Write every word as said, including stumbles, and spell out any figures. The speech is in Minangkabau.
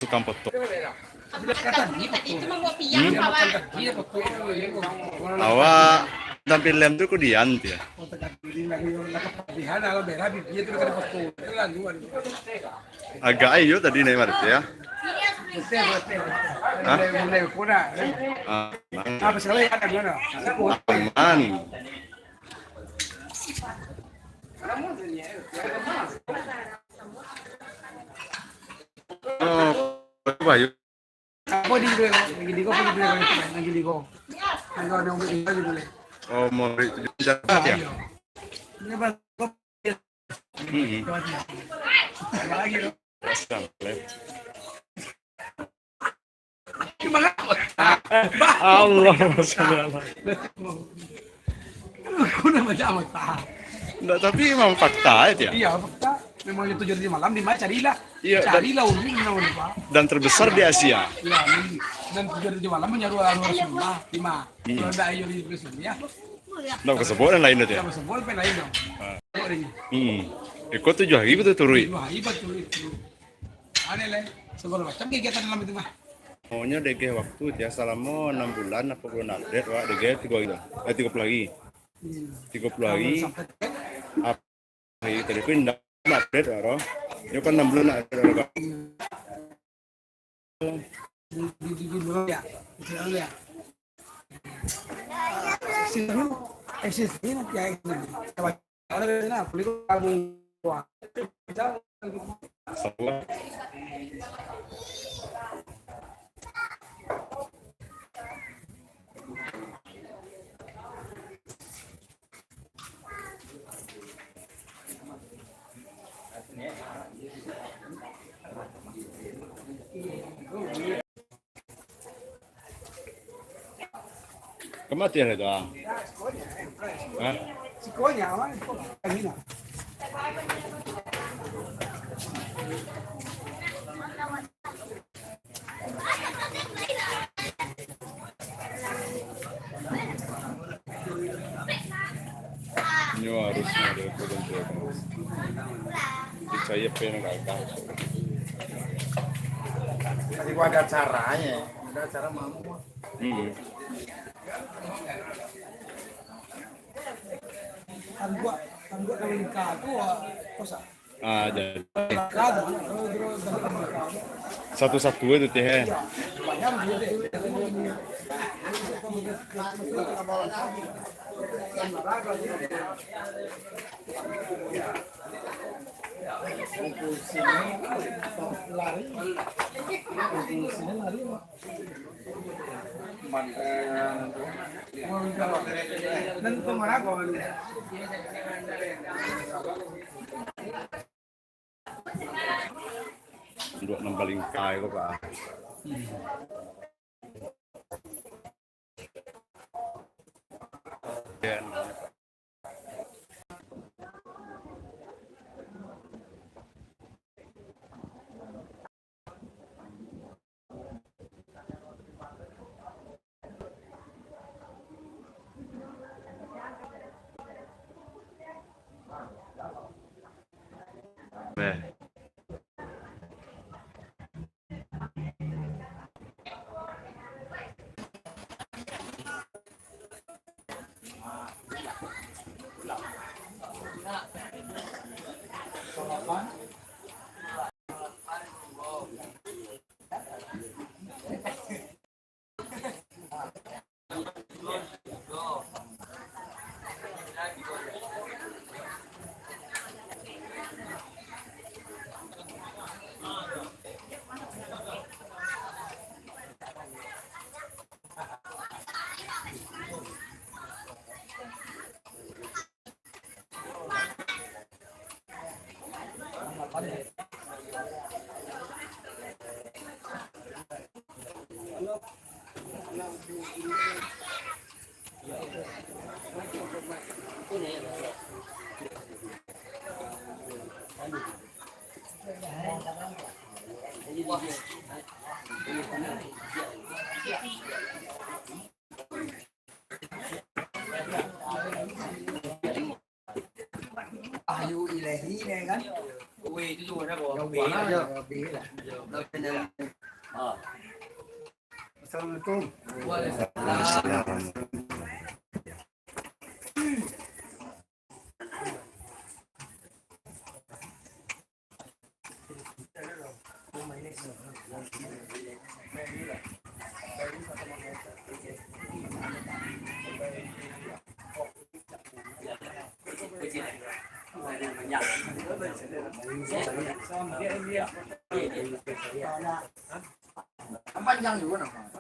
Tukang potong. Hmm? Awak tampil lem tu kudian tu ya? Agak ayo tadi naik marti ya? Hah? Aman. Oh, bayu. Apa di dua, lagi di kau, apa di dua, lagi di kau. Lagi ada orang tinggal di boleh. Oh, mau itu jalan ya? Iya. Ini apa? Hmm. Lagi tu. Gimana? Allah, Masya Allah. Aku nak baca apa? Enggak, tapi memang fakta aja. Iya, fakta. Memang itu jadi malam di mana carilah. Iya, dan carilah ulu memang lupa. Dan terbesar di Asia. Iya, ini. Dan tujuh hari tujuh malam menyeru anu Rasulullah, lima. Hmm. Kalau ndak ayo di Rasulullah, ya. Ndak kesebut dan lain tu ya? Ndak kesebut, apa lain dong? Ah. Apa adanya? Hmm. Iko tujuh hari betul turuik. Tujuh hari betul turuik. Ada lah. Segala macam kegiatan dalam itu mah. Maunya degeh waktu dia salamo enam bulan, apa bulan update, wak degeh tiga hari lah. Eh, tiga puluh hari. Hmm. Tiga puluh hari. Sampai Hari tadi pun indak update lah, doh. Dia kan enam bulan nak update lah, kan. Di, di, di, di dulu ya. Di dulu ya. Sini, eh, sini, sini nanti ya, sini. Coba, ada di sana, beli kamu. Salah. Kematian itu, ah. Hah? Nyo harus ada kebencian. Percaya pen agak. Tapi ada caranya, ada cara mampu. Hmm. Anduak, anduak dalam lingka tu, ah, kosa. Ah, jadi. Lingka tu, ah, satu-satu itu teh, eh. Lari. Duduk nang paling kai ko, Pak. Wahyu ilahi ni kan. Weh, itu tu ada apa? Lebih lah. Lebih lah. Assalamualaikum. Waalaikumsalam. Panjang juga nama.